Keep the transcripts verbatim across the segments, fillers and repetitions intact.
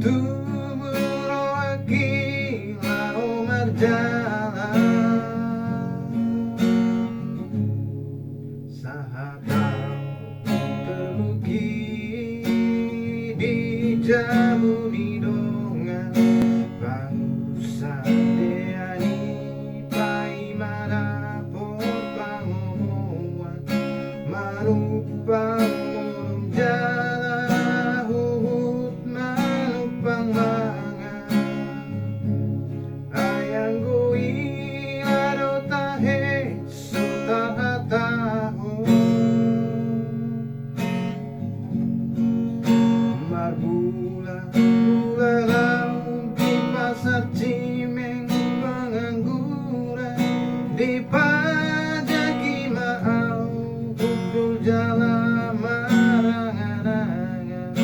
Tubu rohangki laho marjalan. Sahat au teluki di jabu ni dongan, pangusadean i paima dapot pangomoan. Manumpang modom jala huhut manumpang mangan. Ai anggo ila do tahe so tarhatahon. Marbula-bula laho di pasar Cimeng pangangguran, dipajaki ma au hundul jala marangan-angan.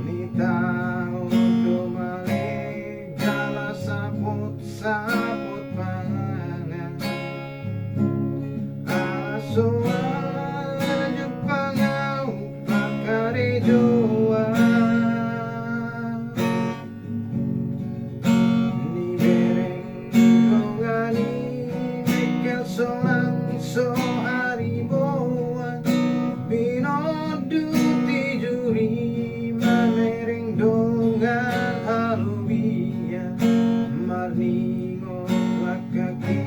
Nitaon do male jala saput-saput panganan. Ala so jumpang au parkarejoan. Nibereng dongan i mengkel sonang so hariboan, binondut tijur i mamereng dongan halobian, marningot langkangki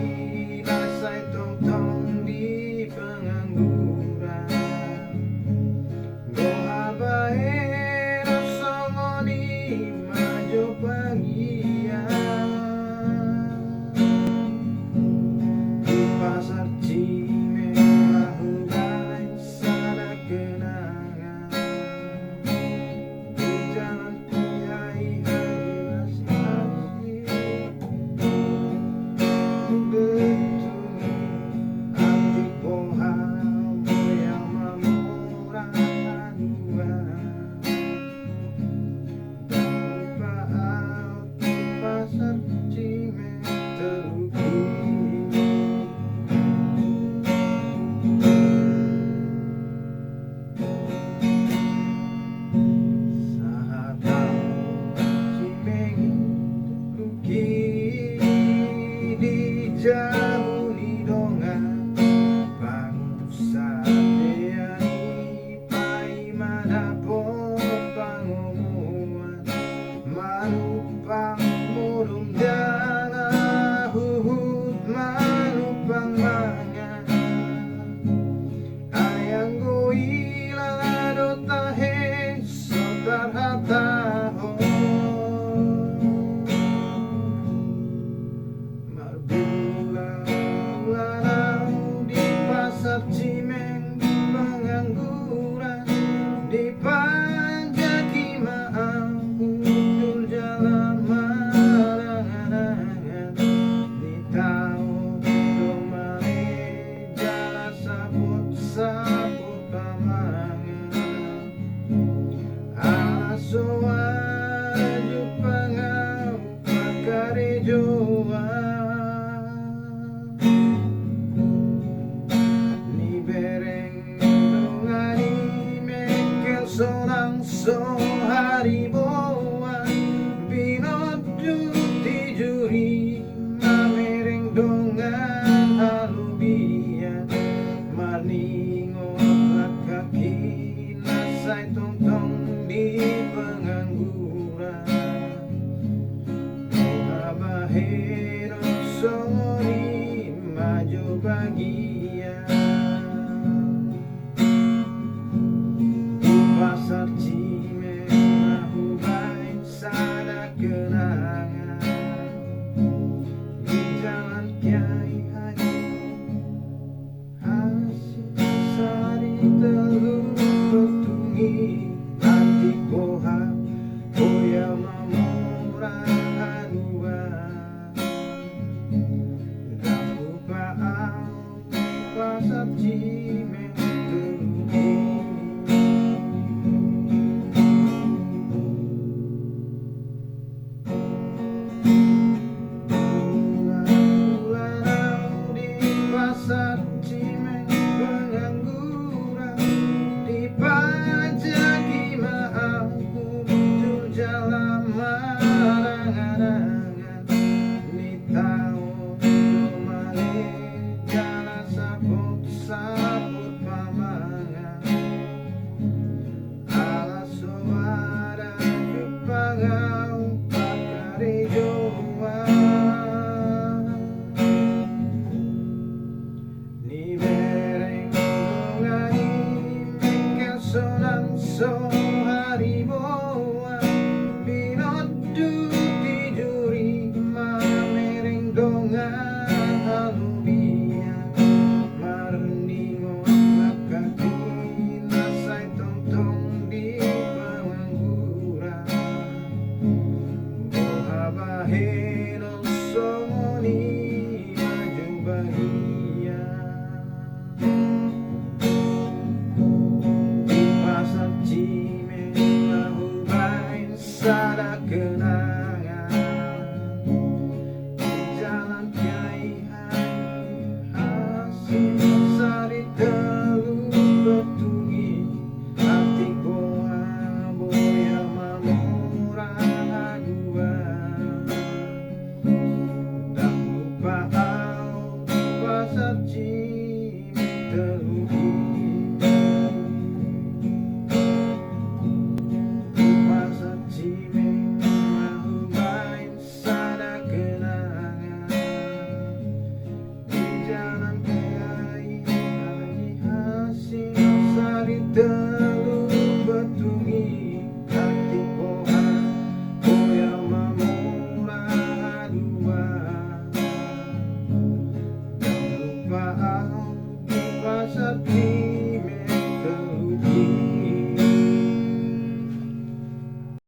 na sai tongtong di pangangguran. Boha bahenon songon i ma jo bagian. Di pasar Cimeng ma hubaen sada kenangan. Di jalan Kiai Haji Nasir. Betungi atik boha boya mamora hanua. Ndang hupa au di pasar Cimeng teluki. Sahat au Cimeng i teluki di jabu ni dongan, pangusadean i paima dapot pangomoan, manumpang modom jala huhut manumpang mangan. Ai anggo ila do tahe so tarhatahon. Marbula-bula laho di pasar Cimeng pangangguran, dipajaki ma au hundul jala marangan-angan. Nitaon do male jala saput-saput pamangan. Ala so jumpang au parkarejoan. Nibereng dongan i mengkel sonang so hariboan, binondut tijur i mamereng dongan halobian, marningot langkangki na sai tongtong di pangangguran. Boha bahenon songon i ma jo bagian. Di pasar Cimeng ma hubaen sada kenangan. Di jalan Kiai Haji Hasyim Asari teluki, betungi atik boha boya mamora hanua. Ndang hupa au di pasar Cimeng teluki. Henon songon i ma jo badia. Di Pasar Cimeng ma hubaen sada kenangan. Di jalan Kiai Haji Hasyim Asari tolu, betungi atik boha boya mamora hadua. Ndang lupa au di Pasar Cimeng tolu i. Di Pasar Cimeng ma hubaen sada kenangan. Di jalan Kiai Haji Hasyim Asari tolu, betungi atik boha boya mamora hadua. Ndang lupa au di Pasar Cimeng